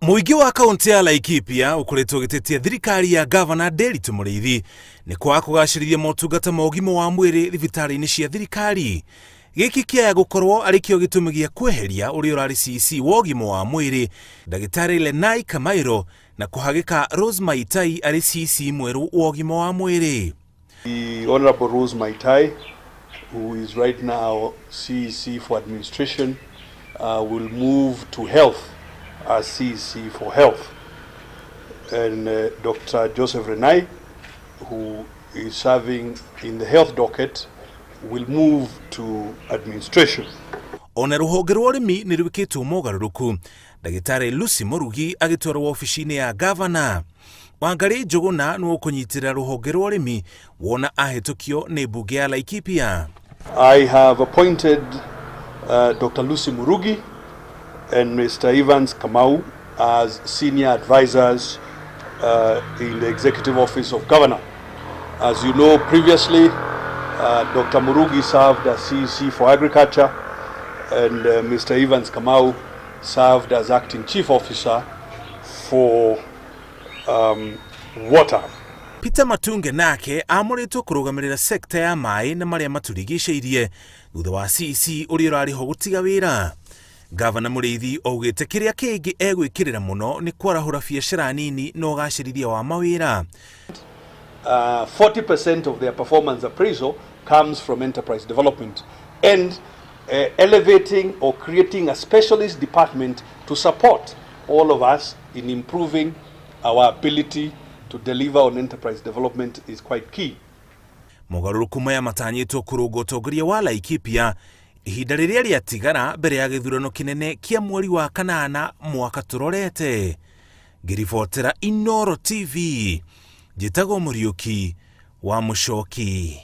Mũingĩ wa kaũntĩ ya Laikipia ũkoretwo ũgĩtetia thirikari ya gavana Nderitu Mũrĩithi nĩ kwaga kũgacĩrithia motungata ma ũgima wa mwĩrĩ thibitarĩ-inĩ cia thirikari. Gĩkĩ kĩaya gũkorwo arĩ kĩo gĩtũmi gĩa kweheria ũrĩa ũrarĩ CEC wa ũgima wa mwĩrĩ ndagĩtarĩ Lenai Kamairo na kũhagĩka Rose Maitai arĩ CEC mwerũ wa ũgima wa mwĩrĩ. The Honorable Rose Maitai, who is right now CEC for administration, will move to health as CEC for health. And Dr. Joseph Renai, who is serving in the health docket, will move to administration. Ona rũhonge rwa ũrĩmi nĩ rwĩkĩtwo mogarũrũku, ndagĩtarĩ Lucy Mũrugi agĩtwarwo wabici-inĩ ya gavana. Wangarĩ Njũgũna nĩwe ũkũnyitĩrĩra rũhonge rwa ũrĩmi wona ahĩtũkio nĩ mbunge ya Laikipia. I have appointed Dr. Lucy Murugi and Mr. Evans Kamau as senior advisors in the Executive Office of Governor. As you know, previously, Dr. Murugi served as CEC for Agriculture, and Mr. Evans Kamau served as Acting Chief Officer for Water. Peter Matunge nake amũrĩtwo kũrũgamĩrĩra sekta ya maĩ na marĩa matũrigicĩirie thutha wa CEC ũrĩa ũrarĩ ho gũtiga wĩra. Gavana Mũrĩithi augĩte kĩrĩa kĩngĩ egwĩkĩrĩra mũno nĩ kwarahũra biacara nini na ũgacĩrithia wa mawĩra. 40% of their performance appraisal comes from enterprise development, and elevating or creating a specialist department to support all of us in improving our ability to deliver on enterprise development is quite key. Mogarũrũku maya matanyĩtwo kũrũnga ũtongoria wa Laikipia ihinda rĩrĩa rĩatigara mbere ya gĩthurano kĩnene kĩa mweri wa kanana mwaka tũrorete. Ngĩribotera Inooro TV, njĩtagwo Mũriũki wa Mũcoki.